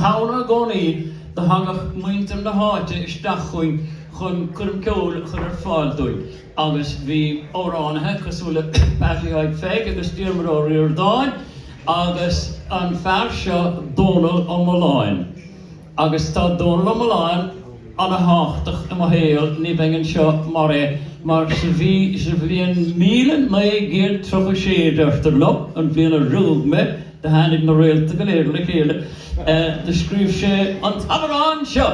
shamhradh i gcónaí do thagadh muintir na háite isteach chugainn chun coirm ceoil a chur ar fáil dúinn agus bhí amhránaithe cosúil le Patty Ike Pheig agus Diarmuid Ó Ríordáin agus an fear seo Dónal Ó Mulláin. Agus tá Dónal Ó Mulláin ana thábhachtach i mo shaol, ní bheinn anseo mar é, mar sa mhí, sa bhliain 1936 deirtear liom, an bhliain a rugadh mé, do tháinig na réalta go léir le chéile, do scríobh sé an t-amhrán seo!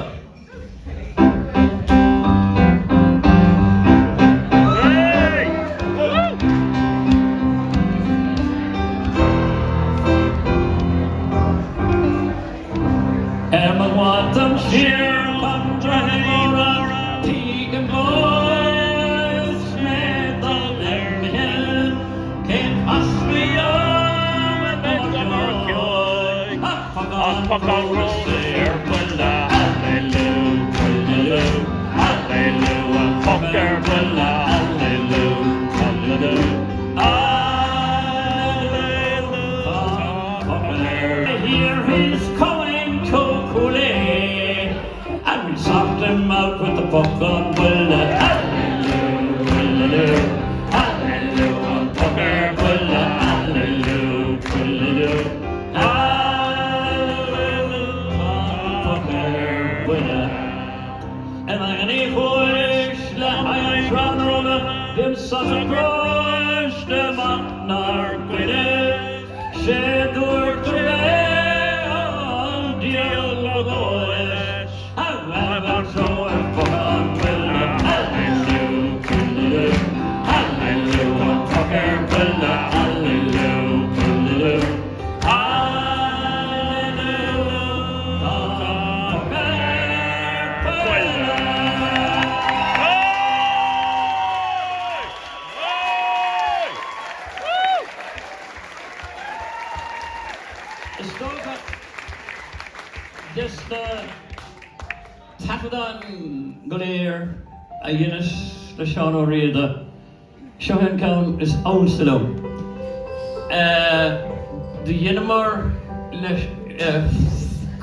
Ar mo mhaidin siar chun Droichead Móra tuigim is mé ag dul ar mire cé chasfaí orm i mo ach pocán róin ar buile Haililiú Haililiú Haililiú an poc ar buile Haililiú Haililiú Haililiú I hear he's coming to Cúil Aodha And we'll sort him out with the pocán buile Haililiú, Haililiú, Haililiú An poc ar buile Haililiú, Haililiú, Haililiú An poc ar buile I nDaingean Uí Chúis le haghaidh an tráthnóna Bhí an saghas paróiste amach 'nár gcoinne. Sé dúirt gurb é an diabhal ba dhóigh leis a bheith mar threoir pocán buile Haililiú, Haililiú, Haililiú an poc ar buile Haililiú, Haililiú, Haililiú an poc ar buile. Is dócha, des na taifeadáin go léir a dheineas le Seán Ó Riada, seo é an ceann is ansa liom. Do dheineamar le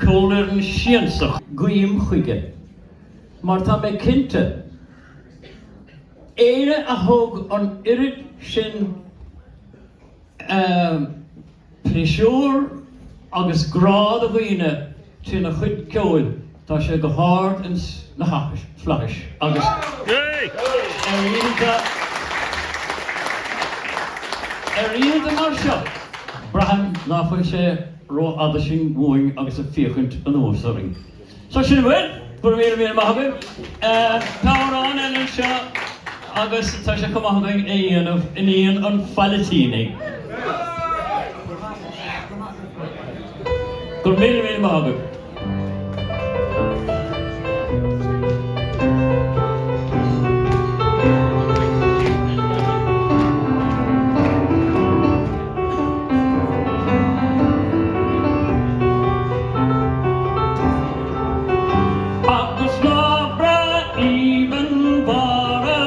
Ceolfhoireann Siansach. Guím chuige, mar tá mé cinnte, Éinne a thug an oiread sin pléisiúr agus grá do dhaoine trína chuid ceoil, tá sé go hard ins na flaithis agus ar oícheanta ar oícheanta mar seo, braithim ná fuil sé rófhada sin uainn agus ag féachaint anuas orainn. So sin a bhfuil. Go raibh míle míle maith agaibh. Tá amhrán eile anseo agus tá sé chomh maith againn é a dhéanamh, Iníon an Phailetínigh. Go raibh míle míle maith agaibh. Agus lá breá aoibhinn mhara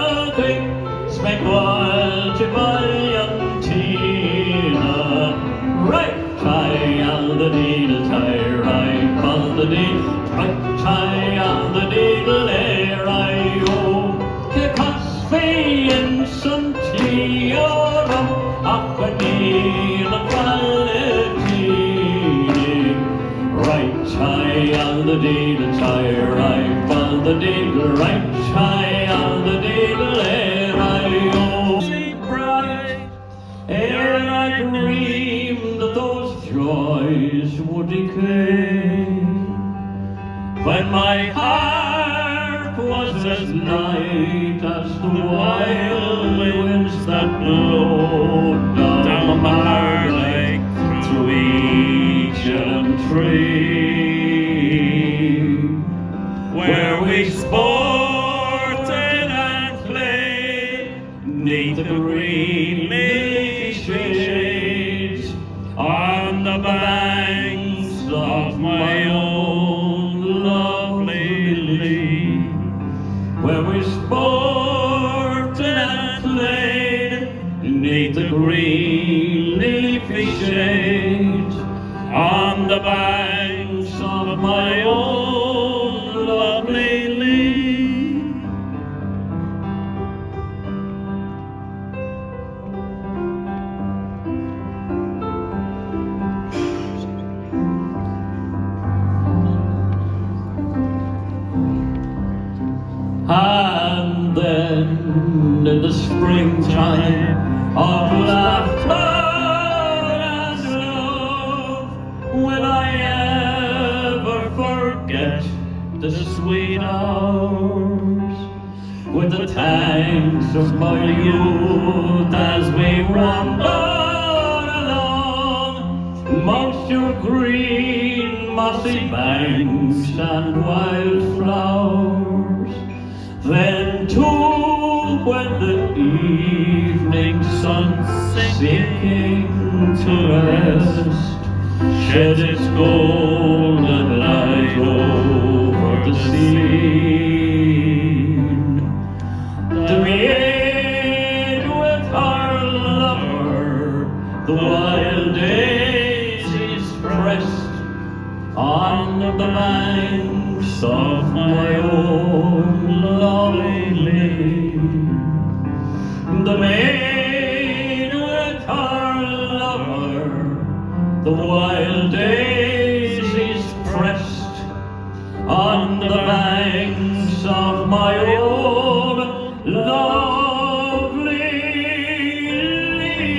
's mé ag gabháil to Baile an tSíona. Right tie all the deedle tie right all the deedle right tie all the deedle air I o. Cé casfaí ins an tslí orm ach iníon an Phailetínigh. Right tie all the deedle tie right all the deedle right tie all the deedle air I o. Bright ere I dreamed that those joys would decay When my harp was as light as the wild winds that blow down the Marlay through each elm tree Where we sported and played 'neath the green leafy shades On the banks of my own lovely Lee Where we sported and played 'Neath the green leafy shades On the banks of of my own lovely Lee. And then in the springtime of laughter and love will I ever forget the sweet hours with the thanks of my youth as we rambled along 'mongst your green mossy banks and wild flowers. Then too when the evening sun sinking to rest shed its golden light over the scene, the maid with her lover, the wild daisies pressed on the banks of my own lovely Lee. The maid with her lover, the wild daisies pressed on the banks of my own lovely Lee.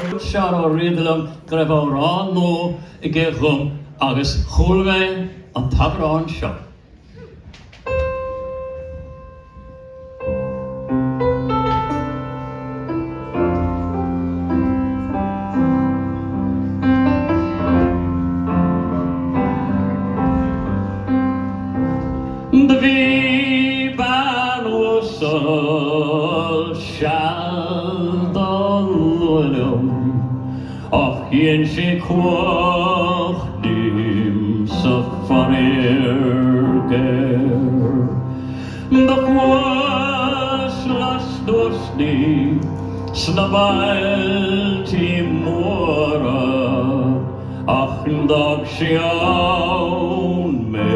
Dúirt Seán Ó Riada liom go raibh amhrán nua aige dhom agus chuala mé an t-amhrán seo. Do bhí bean uasal seal dá luaith liom ach dhein sí cumhacht díomsa faraor géar. Do chuas lastuas di sna bailtí móra ach d'fhág sí ann mé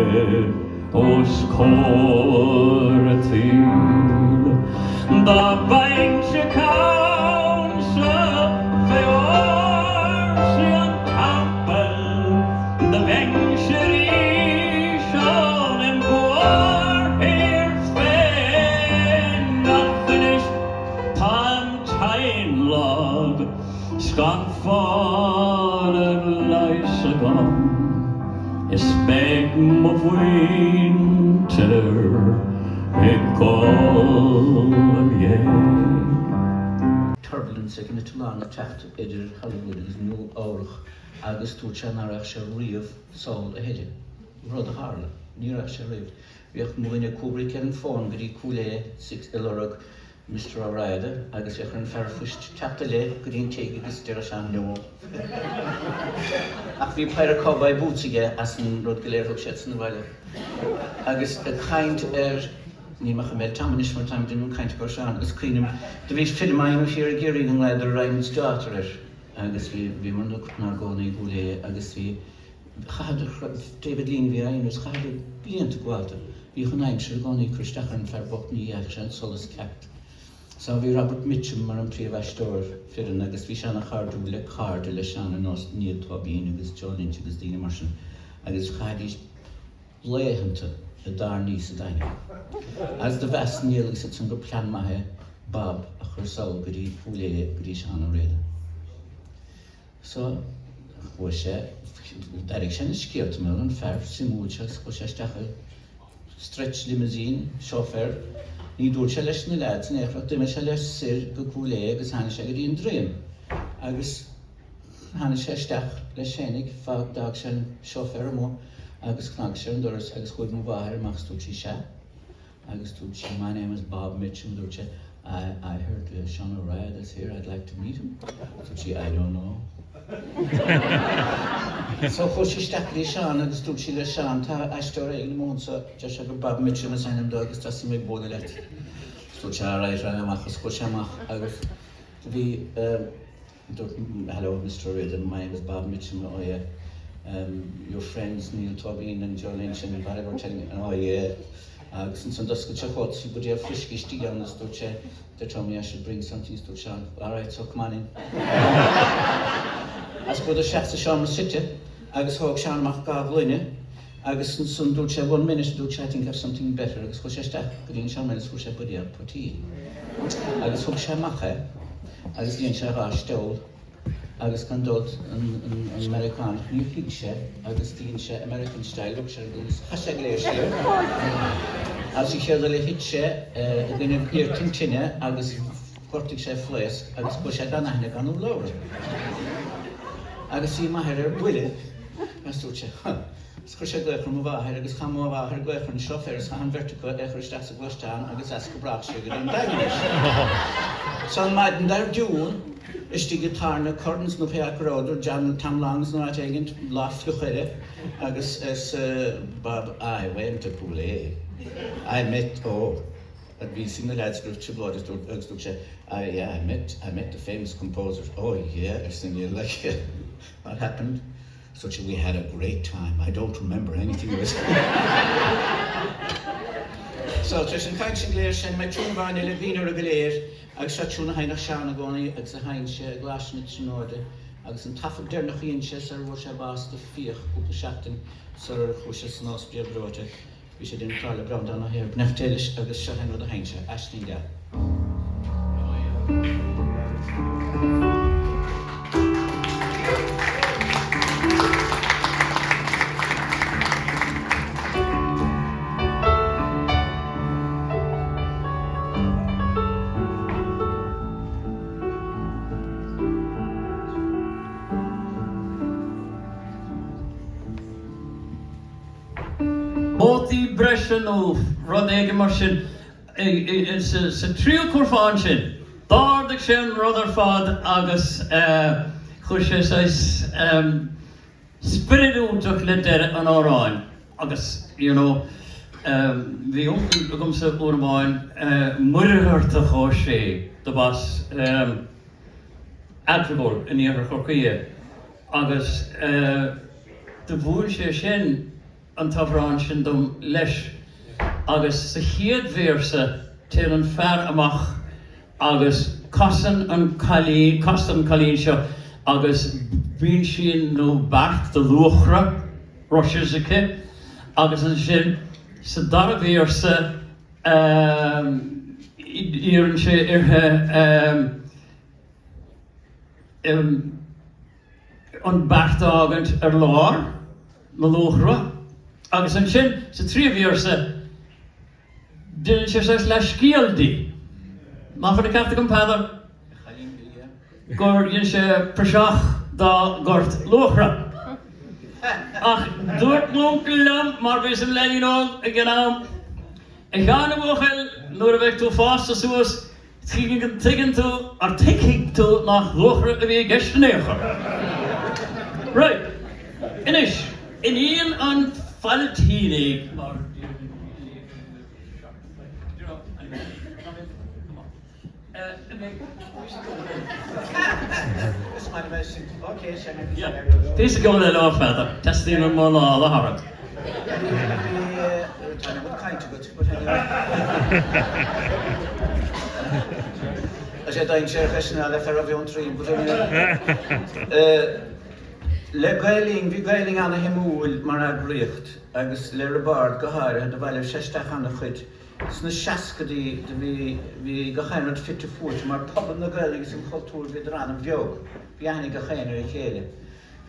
os comhair a tsaoil. Dá bhfaighinnse ceannsa fé ársaí an teampaill, do bheinnse arís ann im mhórthír féin. Ach anois táim tinn lag 's gan fáil ar leigheas agam. Is beidh mo mhuintir ag gol im dhiaidh. Turbulence ag an eitleán ag teacht idir Hollywood agus Nua Eabhrach agus dúirt sé nach raghadh sé riamh sall a thuilleadh. Rud a tharla. Ní raghadh sé riamh. Bhíodh mo dhuine Kubrick ar an bhfón go dtí Cúil Aodha ag lorg Mister Ó Riada agus bhíodh ar an fear phoist teacht i leith go dtí an tigh agus deireadh sé no. Ach bhí péire cowboy boots aige as an rud go léir thug siad san abhaile. Agus ag caint ar, níl mé chomh meilteach anois mar táim ag déanamh caint go Seán agus cuimhním, do bhí film á dhéanamh thiar i gCiarraí go nglaodar Ryan's Daughter air agus bhí, bhíomar inár gcónaí i gCúil Aodha agus bhí, Chaitheadar, David Lean a bhí á dhéanamh agus chaitheadar blianta gabháil dó. Bhíodh an aimsir i gcónaí ag cur isteach ar an fear bocht, ní fhaigheadh sé an solas ceart. So bhí Robert Mitchum mar an príomhaisteoir fireann agus bhí sé ana chairdiúil le cairde le Seán ar nós Niall Tóibín agus Joe Lynch agus daoine mar sin agus chaithidís laethanta i dtairní sa Daingean. Agus do mheas Niall agus iad san gur plean maith é Bob a chur sall go dtí Cúil Aodha go dtí Seán Ó Riada. So, chuaigh sé, d'airigh sé na scéalta mar an fear suimiúil seo agus chuaigh sé isteach i stretch limousine, chauffeur. Ní dúirt sé leis na leaids in aon chor ach d'imigh sé leis soir go Cúil Aodha agus tháinig sé go dtí an droim agus tháinig sé isteach leis fhéinig, fág, d'fhág sé an chauffeur amuigh agus chnag sé ar an doras agus chuaigh mo mháthair amach is dúirt sí, sea? Agus dúirt sí, My name is Bob Mitchum, dúirt sé, I, I heard Seán Ó Riada is here, I'd like to meet him. Dúirt sí, I don't know. So chuaigh sí isteach go dtí Seán agus dúirt sí le Seán, tá aisteoir éigin amuigh anseo, deir sé gur Bob Mitchum is ainm dó agus tá suim ag bualadh leat. Dúirt sé alright, raghaidh mé amach agus chuaigh sé amach agus do bhí dúirt hello Mr O'Riordan, my name is Bob Mitchum, oh yeah, your friends Neil Tóibín and Joe Lynch and whatever telling me, oh yeah. Agus ansan d'oscail sé chóta is bhí buidéal fuiscí istigh ann agus dúirt sé they told me I should bring something agus dúirt Seán alright so come on in. Agus chuadar isteach sa seomra suite agus thóg Seán amach dhá ghloine Agus ansan dúirt sé, one minute, dúirt sé, I think I've something better, agus chuaigh sé isteach go dtí an seomra agus fuair sé buidéal poitín. Agus thug sé amach é agus dhein sé dhá steall agus gan dabht an Meiriceánach níor thuig sé agus dhein sé American style, rug sé ar an gcúl agus chaith sé go léir siar. Agus an chéad rud eile thit sé i gcoinnibh iartan tine agus ghortaigh sé a phlaosc agus chuaigh sé gan aithne gan urlabhra. Agus bhí m'athair ar buile agus dúirt sé, huh. Agus chuir sé glaoch ar mo mháthair agus chaith mo mháthair glaoch ar an seoféir agus chaith an bheirt acu é a chur isteach sa ghluaisteán agus as go brách siar go dtí an Daingean leis. So an maidin dár gcionn, istigh i dtábhairne Curran's nó pé áit go rabhadar, John, Tom Long's nó áit éigint, lá fliuch air agus arsa Bob, I went to Cúil Aodha. I met, oh, bhí a fhios ag na leaids go raibh trioblóid agus dúirt, agus dúirt sé, I, yeah, I met, I met the famous composer. Oh yeah, arsa Neil, like, what happened? Such a we had a great time, I don't remember anything of it. So, tar éis an chaint sin go léir, sheinn mé tiún amháin eile, bhí oraibh go léir, agus seo tiún a sheinneadh Seán i gcónaí agus a sheinn sé i gColáiste na Tríonóide agus an taifead deireanach a dhein sé sar a bhfuair sé bás do fiach cúpla seachtain sar chuaigh sé san ospidéal breoite. Bhí sé ag déanamh clár le Breandán Ó hEithir, Beannacht Dé leis agus seo é an rud a sheinn sé, Aisling Gheal. Nótaí breise nó rud éigin mar sin sa tríú curfá ansin. D'ardaigh sé an rud ar fad agus chuir sé saghas spiorad iontach le deireadh an amhráin agus you know bhí uncail agamsa uair amháin, Muircheartach Ó Sé, dob as Eadragól in iarthar Chorcaí é. Agus do mhúin sé sin an t-amhrán sin dom leis. Agus sa chéad véarsa téann an fear amach agus casann an cailín, castar an cailín seo agus binsín nó beart de luachra, rushes, aici. Agus ansin sa dara véarsa iarrann sé uirthi, an beart a fhágaint ar lár, na luachra, agus ansin sa tríú véarsa déanann sé saghas leathscéal di. Nach bhfuil an ceart agam, Peadar? Gur dhein sé praiseach dá gort luachra. Ach dúirt m'uncail liom, mar bhíos im leaidín óg ag an am, A Sheáin a bhuachaill, nuair a bheidh tú fásta suas, Tuigeann tú, or tuigfidh tú nach luachra a bhí i gceist in aon chor. Right. Anois, Iníon an Phailtínigh, mar Píosa ceoil eile ó Pheadar, teastaíonn an muineál a tharraingt. Tá an rud cainte agat. Tá sé dainséarach é sin le fear a bheith tríd but Le Gael Linn, bhí Gael Linn ana-shuimiúil mar eagraíocht agus le Roibeárd go háirithe, do bhailigh sé isteach ana-chuid. Sna seascaidí do bhí, bhí gach aon rud fite fuaite mar pobal na Gaeilge agus an chultúir bhíodar an-bheag, bhí aithne ag gach éinne ar a chéile.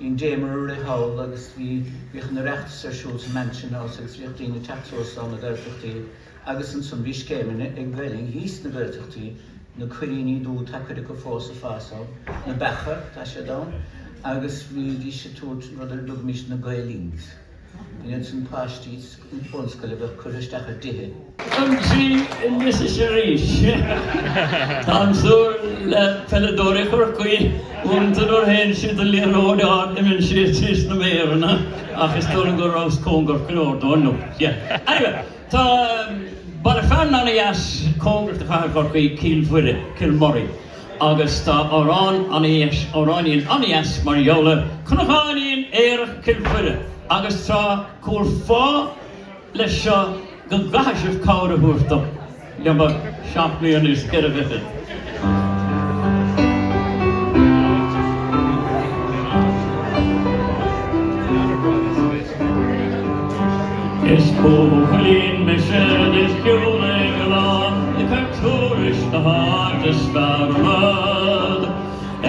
Bhí an Damer ag rith thall agus bhí, bhíodh an Oireachtas ar siúl sa Mansion House agus bhíodh daoine ag teacht suas ó na Gaeltachtaí agus ansan bhí scéimeanna ag Gael Linn thíos sna Gaeltachtaí, na Cuiríní Dubha, tá cuid acu fós ag fás ann, na beacha, tá siad ann, agus bhídís ag tabhairt rud ar a dtugaimis na Gaelings. Iad sin páistí bunscoile a bheadh curtha isteach i dtithe. Ansin anois is arís, táim súil le peileadóirí Chorcaí, uaireanta nuair a théann siad an liathróid ard imíonn siad síos na méireanna ach is dóigh liom go rabhas cóngarach go leor dó inniu. Yeah. Anyway, tá. Baile fearainn ana-dheas cóngarach do chathair Chorcaí, Cill Mhuire, Kilmurry, agus tá amhrán ana-dheas, amhráinín ana-dheas mar gheall ar Cnocáinín Aerach Cill Mhuire agus tá cúl fáth leis seo go gcaithfidh sibh cabhair a thabhairt dom le mo sheacht mbliana is ceithre fichid. Is buachaillín mise do shiúlaigh a lán ag cur turais na háit is fearr ar fad.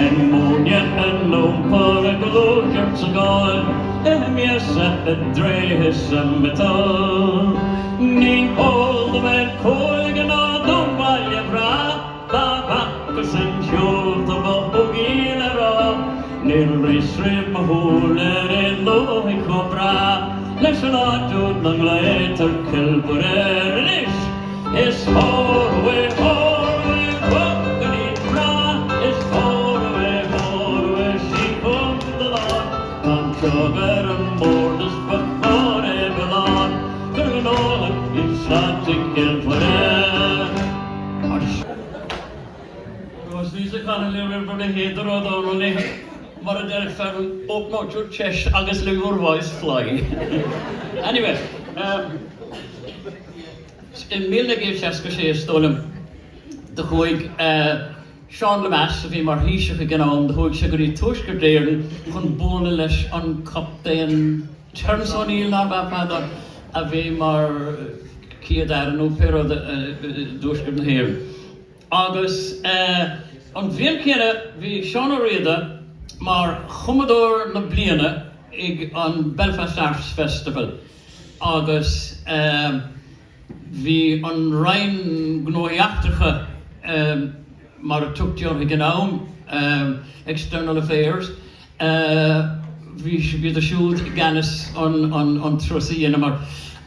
Ag múineadh, in iompar, ag gluaiseacht 's ag gáil, i miasa, i dtréithe 's i miotal. Ní heol dom aon chúige ná dún baile breá dá bhfacthas im shiúlta ba thú le rá. Níl rith mo shúl ar aon dúthaigh chomh breá leis an áit úd 'na nglaotar Cill Mhuire anois. Is hór away, hór away, buachaillín breá, is hór away, hór away, sí chum do lán, Táim tiugh ar an mbord is ba chóir é bheith lán, Gur gnóthach í sláinte Chill Mhuire. Rós Lisa Connolly roimh a leithéid de rud ann mar a deir fear open out your chest agus let your voice fly. Anyway, um, In 1966 is dóigh liom, do chuaigh Seán Lemass, a bhí mar Thaoiseach ag an am, do chuaigh sé go dtí Tuaisceart Éireann chun bualadh leis an Captaen Terence O'Neill, nárbh ea, Peadar, a bhí mar Chéad-Aire nó pé rud i dTuaisceart na hÉireann. Agus an bhliain chéanna bhí Seán Ó Riada mar chumadóir na bliana ag an Belfast Arts Festival. agus bhí an Roinn Gnóthaí Eachtracha, mar a tugtaí uirthi ag an am, External Affairs, bhí iad siúd i gceannas an turas a dheineamar.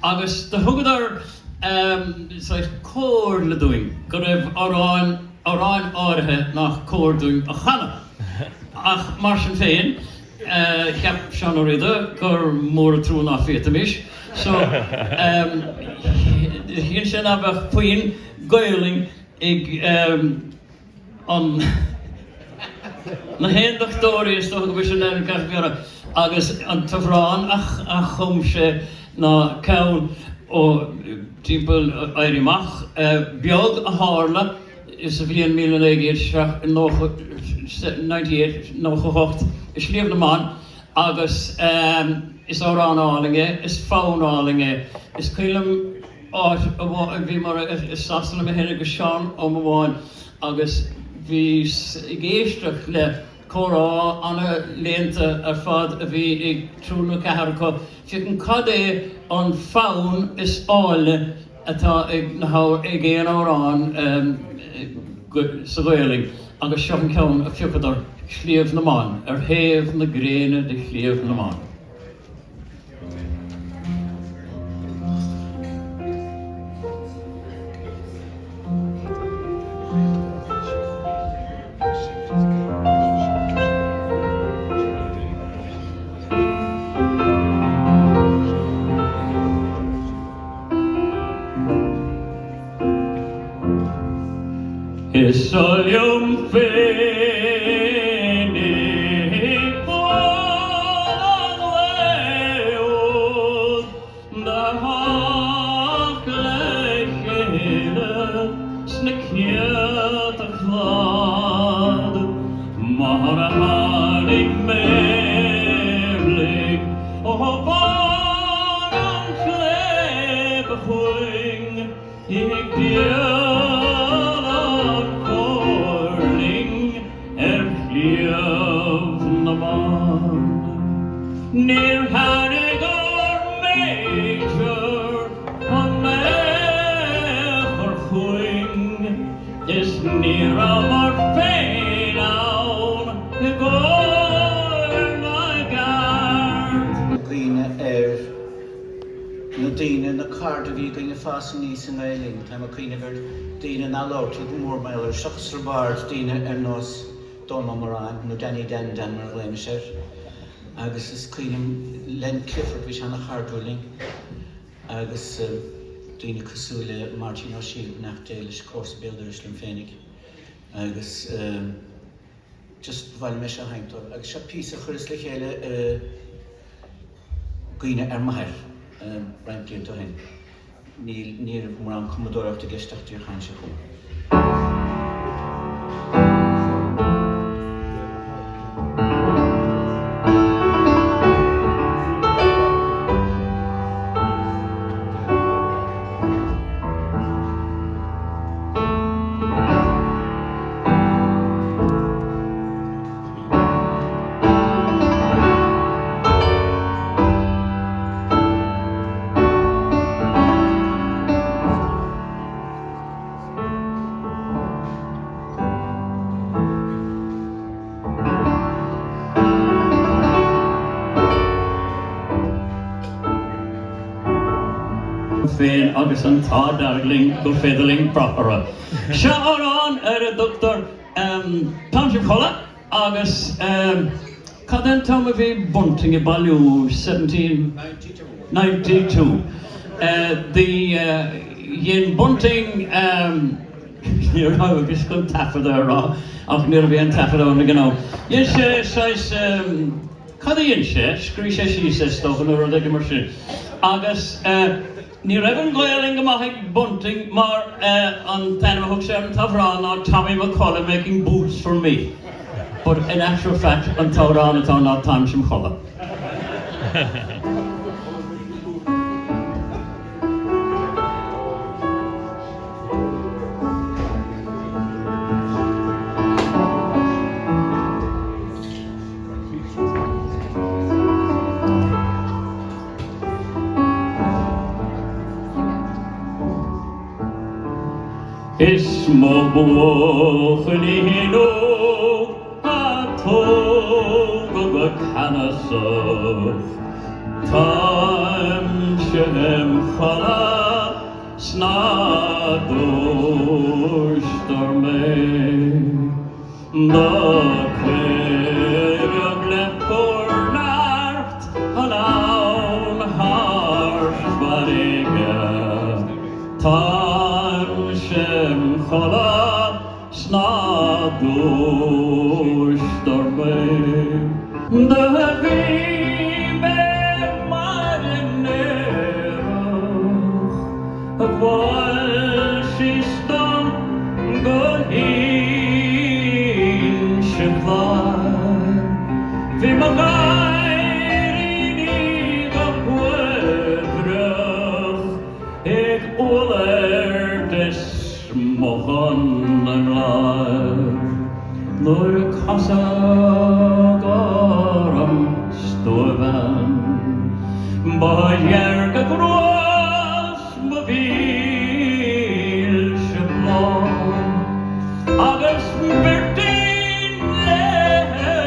Agus do thugadar saghas comhairle dúinn go raibh amhráin, amhráin áirithe nach cóir dúinn a chanadh. Ach mar sin féin, Cheap Seán Ó Riada gur mór an trua ná féadfaimis. So, shíl sé ná beadh puinn Gaolainn ag an na hAondachtóirí, is dócha go b'shin an ceart go raibh, agus an t-amhrán a chum sé ná ceann ó timpeall Éirí Amach beag a tharla, sa bhliain 1998 i Sliabh na mBan agus is amhrán álainn é, is fonn álainn é. Is cuimhin liom áit amháin, bhíomar i Sasana mé féin agus Seán am amháin agus bhíos ag éisteacht le comhrá ana-léannta ar fad a bhí ag triúr nó ceathrar acu, féachaint cad é an fonn is áille atá ag na ag aon amhrán sa Ghaelainn agus seo an ceann a phiocadar, Sliabh na mBan, ar thaobh na gréine de Shliabh na mBan. Is oth liom féin ag bualadh an lae úd do theacht le chéile sna céadta clad mar a tháinig méirligh ó bharr an tsléibhe chugainn ag dialann comhair linn ar Shliabh na mBan. Níor tháinig ár Major in aon chor chugainn is ní rabhamar féin ann i gcomhair na gceart. Cuimhne ar na daoine, na cairde a bhí againn ag fás aníos i nGael-Linn. Táim ag cuimhneamh ar daoine nach labhartaí go mór mar gheall air seachas Roibeárd, daoine ar nós Dónal Ó Móráin, nó Danny Dan Dan mar a ghlaoimis air. Agus is cuimhin liom Len Clifford, bhí sé ana-chairdiúil linn. Agus. daoine cosúil le Máirtín Ó Siadhail, beannacht Dé leis, comharsa béal dorais liom féinig, agus just ba mhaith liom é seo a sheinnt dóibh. Agus seo píosa a chuireas le chéile i gcuimhne ar m'athair roinnt blianta ó shin. Níl, ní raibh mórán cumadóireachta i gceist ach díreach sheinn sé chugam. Féin agus an t-ádh dearg linn gur féidir linn brath orthu. Seo amhrán ar a dtugtar Táimse im Chodladh agus cad é an t-am a bhí Bunting ag bailiú 1792 the dhein Bunting ní raibh agus chun taifeadadh a rá ach ní raibh aon taifeadadh ann ag an am. Dhein sé saghas cad a dhein sé? Scríobh sé síos é is dócha nó rud éigin mar sin agus Ní raibh an Ghaelainn go maith ag Bunting mar an t-ainm a thug sé ar an t-amhrán ná Tommy McCullough making boots for me but in actual fact an t-amhrán atá ann ná Táimse im Chodladh. Is mo bhuachaillín óg a tógadh go ceannasach, Táimse im chodladh 's ná dúistear mé. Do cuireadh le cúr-neart anonn thar farraige. Táimse im chodladh 's ná dúistear mé. Do bhí mé maidin aerach. Bhuail síos dom go hInse Chláir. Bhí mo ghairníní go huaibhreach ag uallairt is mo ghunna im láimh nuair a casadh orm stuabhean. Ba dhearg a grua 's mo mhílse bláth agus beirtín léithe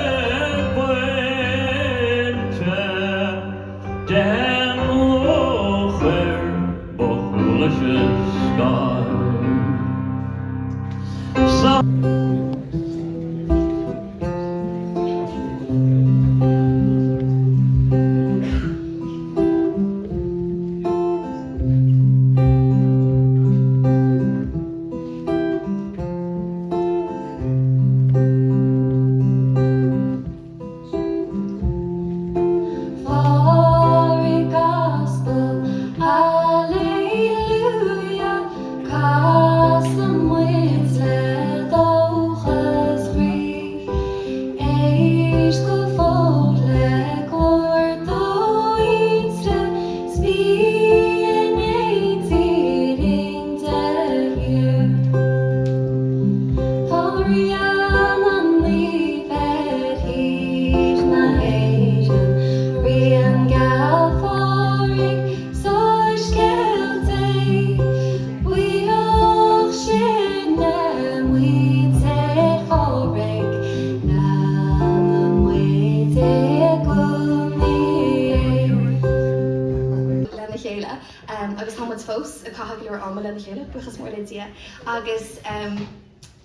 bainte den luachair ba ghlaise scáil. Sa. Phádraig Gospel, Alleluia, Casann muid le dóchas croí. Éist go fóill le glór do mhuintire 's bí in éindí linn de shíor. Tá rian an naoimh ar thír na hÉireann, rian geal Phádraig, Soiscéal Dé. Buíoch sinne, muintir Phádraig, leanann muid i gcónaí é. lena chéile agus tá muid fós ag caitheamh go leor ama lena chéile, buíochas mór le Dia, agus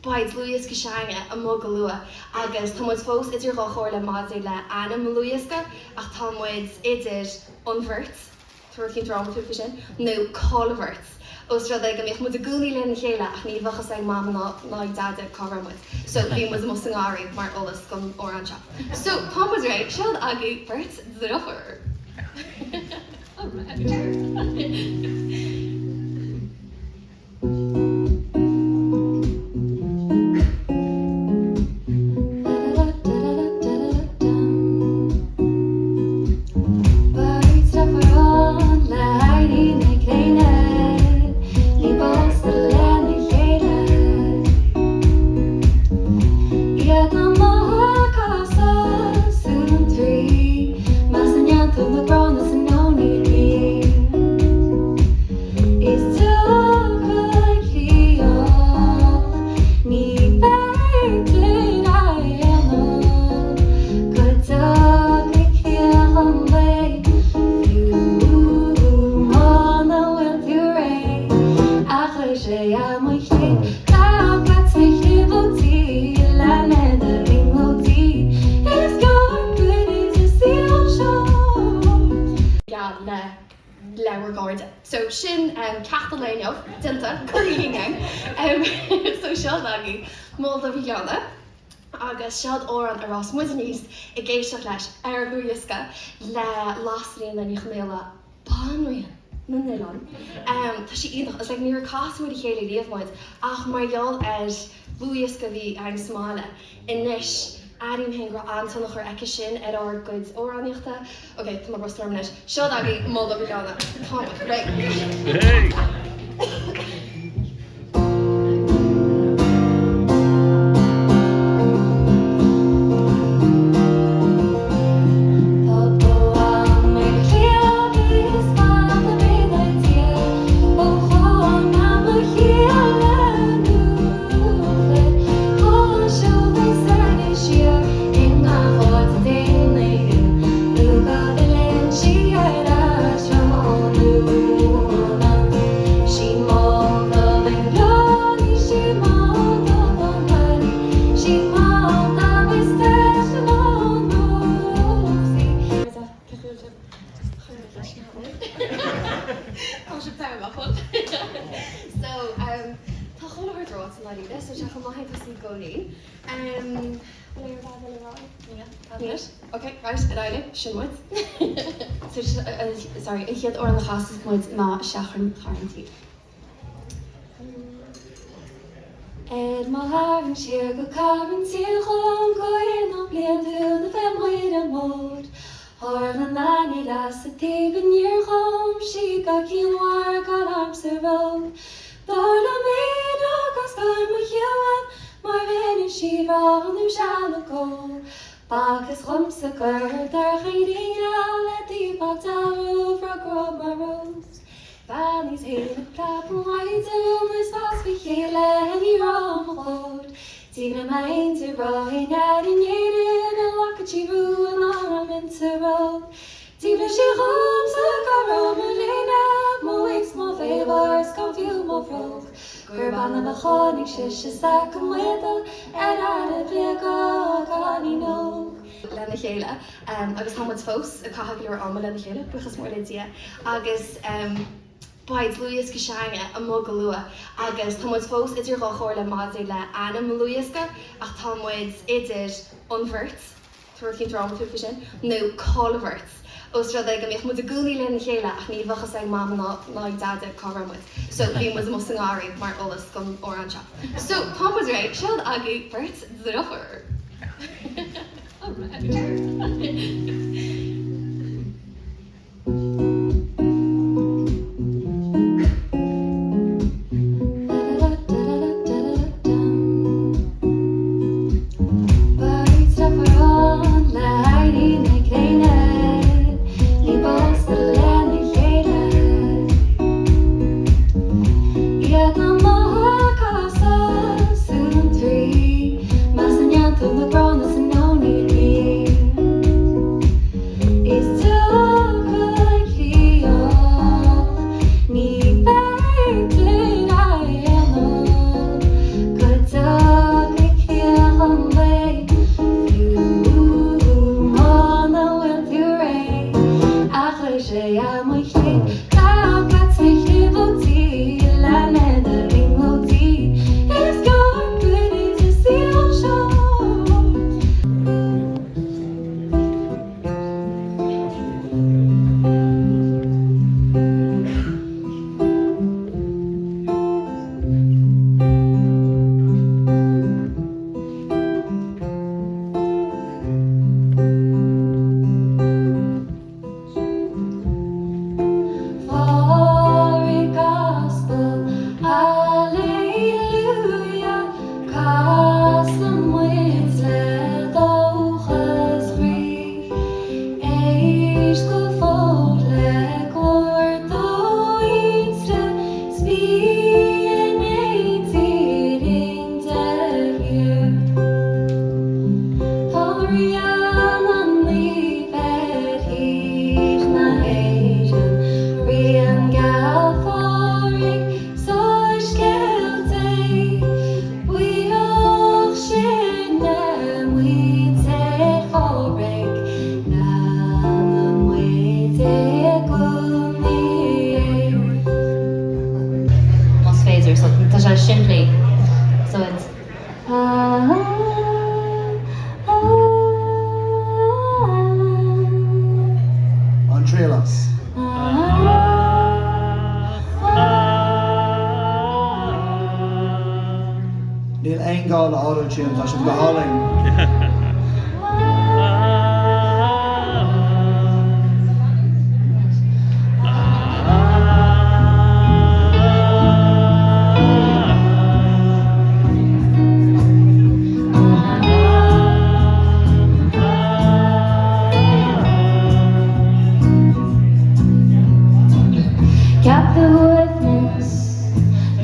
beidh dlúthdhiosca s'againne amuigh go luath agus tá muid fós idir dhá chomhairle maidir le ainm an dlúthdhiosca ach tá muid idir an bheirt. Tá rud éicint drámatúil faoi sin, nó Cá'il an bheirt? Ós rud é go mbíodh muid i gcónaí lena chéile ach ní bheadh a fhios ag Mama ná ná ag Deaide cá raibh muid. So bhí muid amuigh sa ngarraí mar eolas don amhrán seo. So tá muid réidh, seo agaibh beirt deirfiúr. Alright. Beirt deirfiúr ann le éirí na gréine, ní pósta lena chéile. Iad amuigh ag casadh suantraí, más i ndéantú na gránna san nóiníní. Is tiocfaidh fiach, ní bheidh linn a dhéanamh go dtiocfaidh fiach an lae, fiú muna bhfuil tú réidh. Ach chuir sé amuigh chlé, gabh leat sna clibóidí, lean ar na brionglóidí, is gearr go dtí an saol seo. Geall le le bhur gcairde. So sin ceacht an lae inniu, déanta, curtha dhínn againn. So seo agaibh Moll Dubh Uí Ghleanna agus seod amhrán ar fhás muid aníos ag éisteacht leis ar an dlúthdhiosca le Lasairfhíona Ní Chonghaile, Banríon na nOileán. Tá sí iontach, it's like níor chas muid a chéile riamh muid ach mar gheall ar dhlúthdhiosca a bhí againn sa mbaile, Anois, airím féin go raibh an-tionchar aici sin ar ár gcuid amhránaíochta. Ok, tá mé brostú orm anois. Seo agaibh Moll Dubh Uí Ghleanna. Tá muid réidh. Tá bó a'm ar chliabh is fada mé Dia ó chónaí mo chéile Tá sibh togha So tá chuile shórt ráite i ndáiríre, so sé chomh maith é tosaí i gcónaí. Bhfuil aon rud eile le rá? Níl. Níl? Ok, right, ar aghaidh linn, sin muid. So, sorry, an chéad amhrán a chasfas muid ná Seachran Charn Tí. Ar mo tharraingt siar go Carn Tí dhom go hAonach Bliantúil na Féile Muire Mór. Tharla nainní deas sa taobh aniar dhom, sí go cianmhar gan ormsa ró. Dar liom fhéin agus gan mo chiall uaim mar rinne sí bhreá nó seal ago. B'fhacthas dhomsa gur dorchaíní geal le taobh dealramh rug mar rós. Bheannaíos fhéin ag preabadh mhaighdean is as mo chéile ní raibh mo ghlór. Díbhne m'aon rá in Éirinn Éirinn a ghlacann sí rua ná raibh insa ró. Díbhne sí dhomsa go raibh mo léine, mo wig 's mo fhaobhar 's gan fiú mo bhróg. Gurb annamh a chonaic sise sac maide ar fhearaibh bréaga cailín óg. lena chéile agus tá muid fós ag caitheamh go leor ama lena chéile, buíochas mór le Dia, agus beidh dlúthdhiosca s'againne amuigh go luath agus tá muid fós idir dhá chomhairle maidir le ainm an dlúthdhiosca ach tá muid idir an bheirt, tá rud éicint drámatúil faoi sin, nó Cá'il an bheirt? Ós rud é go mbíodh muid i gcónaí lena chéile ach ní bheadh a fhios ag Mama ná ná ag Deaide cá raibh muid. So bhí muid amuigh sa ngarraí mar eolas don amhrán seo. So tá muid réidh, seo agaibh beirt deirfiúr. Alright. Beirt deirfiúr ann le éirí na gréine, ní pósta lena chéile. Iad amuigh ag casadh suantraí, más in Auto-Tune, tá sibh go hálainn. Ceap do shuaimhneas,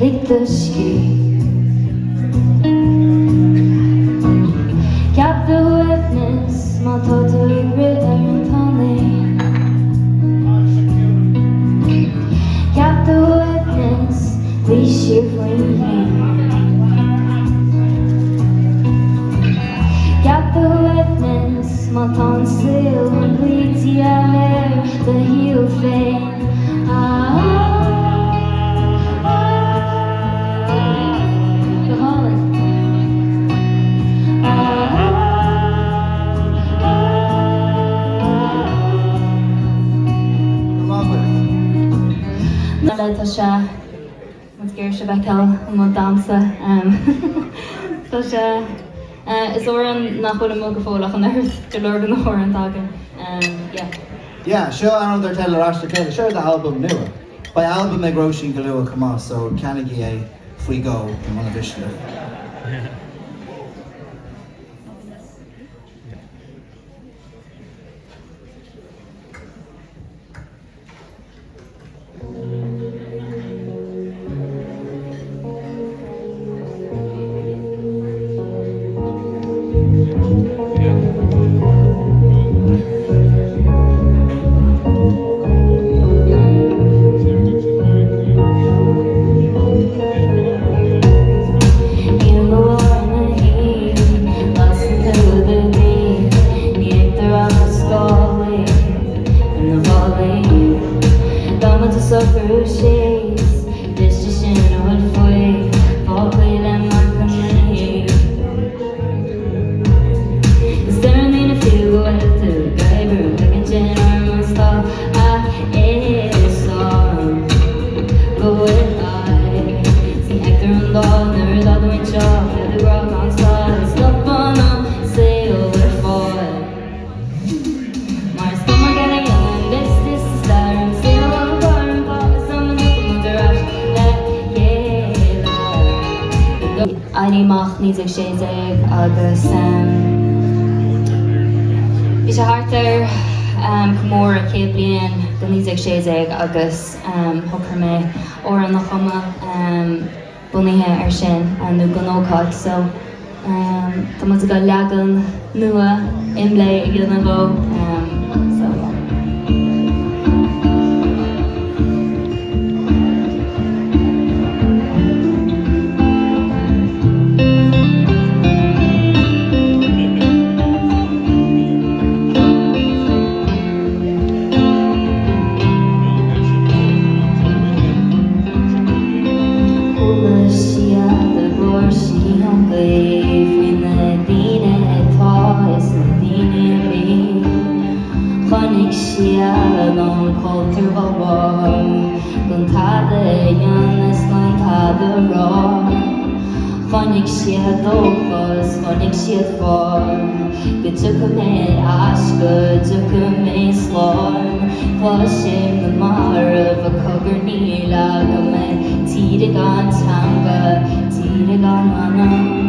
lig do scíth. Ceap do shuaimhneas má tá tú ag rith ar an tanaí. Ceap do shuaimhneas, luí siar faoin ghrian. Ceap do shuaimhneas má tá an saol an diabhal ar do shaol féin. Go hálainn. Go maith duit. Tá sé Muid ag iarraidh sibh a fheiceáil i mbun damhsa. Tá sé. Is amhrán nach bhfuil amuigh go fóill ach an oiread, go leor de na hamhráin atá againn. Yeah. Yeah, seo amhrán dar teideal Ar Ais le Chéile. Seo ar d'albam nua. Beidh albam ag Róisín go luath chomh maith so ceannaigí é faoi dhó muna mhiste libh. I lár na hoíche, lasann tú do bhí, ní fheictear ach na scálaí ar na ballaí. Tá muid ag socrú síos, briste sin a bhfuil faoi, fágtha le macallaí. Is deireann daoine fiú go bhfuil tú ag oibriú, tuigeann sin orm tá a fhios agam go bhfuil aghaidh. 'S ní fheictear an lá nuair atá tú anseo le do ghrá gan stad, stopann an saol ar fad. Mar is cuma cad a dhéanaim is is stair an saol an gairm tá is am an muid ar ais le chéile. Éirí Amach 1916 agus bhí sé thart ar comóradh 100 bliain de 1916 agus shocraigh mé amhrán a chumadh bunaithe ar sin nó don ócáid so tá muid ag dul leagan nua imlé a dhéanamh dhó so yeah. Chuala siad a glór sí ón gaoth faoi na daoine atá is na daoine a bhí. Chonaic siad an cultúr dá bharr gan tada a dhéanamh is gan tada a rá. Chonaic siad dóchas, chonaic siad fáth go dtiocfaidh mé ar ais, go dtiocfaidh mé slán. Cloisim na mairbh ag cogarnaíl agam i tír gan teanga, tír gan anam.